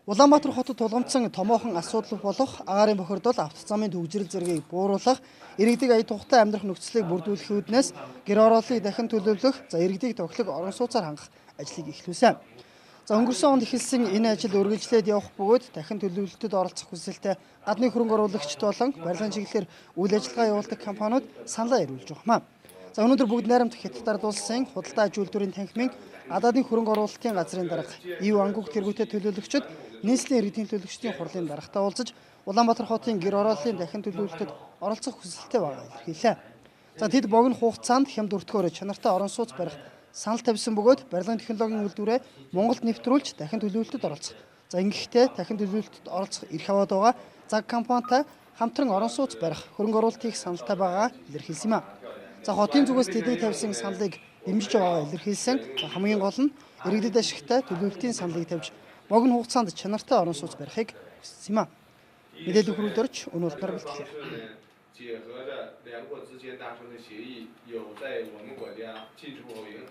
Улаанбаатар хотод тулгамдсан томоохон асуудал болох агаарын бохирдол, авто замын төгжрөл зэргийг бууруулах, иргэдийг ая тухтай амьдрах нөхцөлийг бүрдүүлэх үүднээс гэр хорооллыг дахин төлөвлөх, за иргэдийг тохилог орон сууцаар хангах ажлыг эхлүүлсэн. За өнгөрсөн онд эхэлсэн энэ ажил үргэлжлээд явах бөгөөд дахин төлөвлөлтөд оролцох хүсэлтэй гадны хөрөнгө оруулагчид болон барилгын чиглэлээр үйл ажиллагаа явуулдаг компаниуд саналаа ирүүлж байгаа юм. За өнөөдөр бүгд найрамдах Хятадаар дуулсан худалдаа аж үйлдвэрийн танхимын гадаадын хөрөнгө оруулалтын газрын дарга Ив Ангуг тэргүүтэй төлөөлөгчид нийслэлийн иргэдийн төлөөлөгчдийн хурлын даргатай уулзаж Улаанбаатар хотын гэр хорооллын дахин төлөвлөлтөд оролцох хүсэлтэй байгаа илэрхийллээ. За тэд богино хугацаанд хямд өртгөөр чанартай орон сууц барих санал тавьсан бөгөөд барилгын технологийн үйлдвэрээ Монголд нэвтрүүлж дахин төлөвлөлтөд оролцох. За ингэхдээ дахин төлөвлөлтөд оролцох эрх аваад байгаа цаг компанитай хамтран орон сууц барих хөрөнгө оруулалт хийх саналтай байгаа илэрхийлсэн юм а. За хотын зүгээс тэдний тавьсан саналыг дэмжиж байгаагаа илэрхийлсэн. Хамгийн гол нь иргэдэд ашигтай төлөвлөлтийн саналыг тавьж богино хугацаанд чанартай орон сууц барихыг хүссэн юм а. Мэдээлэл хүргэлдэрч өнөө улмаар бэлтгэлээ. 结合着两国之间达成的协议，有在我们国家进出口银